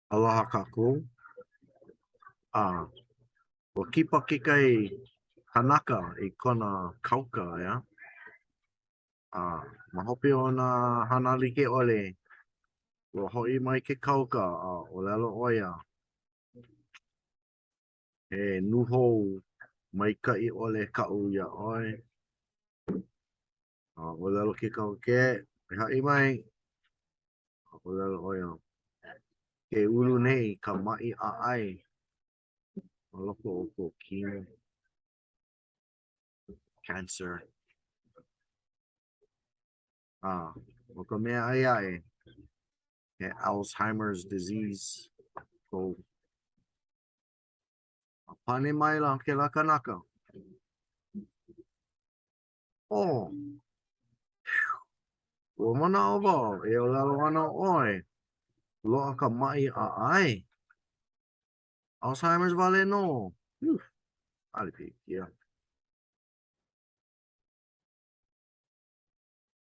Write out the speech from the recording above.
Aloha kākou. A ua kipa kekahi kanaka i kona kauka, ʻeā? A ma hope o nā hana like ʻole, ua hoʻi mai ke kauka a ʻōlelo ʻo ia, he nūhou maikaʻi ʻole kaʻu iā ʻoe. A ʻōlelo ke kauka, e haʻi mai. A ʻōlelo ʻo ia, ke ulu nei ka maʻi ʻaʻai ma loko o kou kino. Cancer. A ʻo ka mea ʻai aʻe, he Alzheimer's disease kou. A pane maila kēlā kanaka, Oh, ua manaʻo wau e ʻōlelo ana ʻoe, loaʻa ka maʻi ʻaʻai. Alzheimer's wale nō. Whew, ʻaʻole pilikia.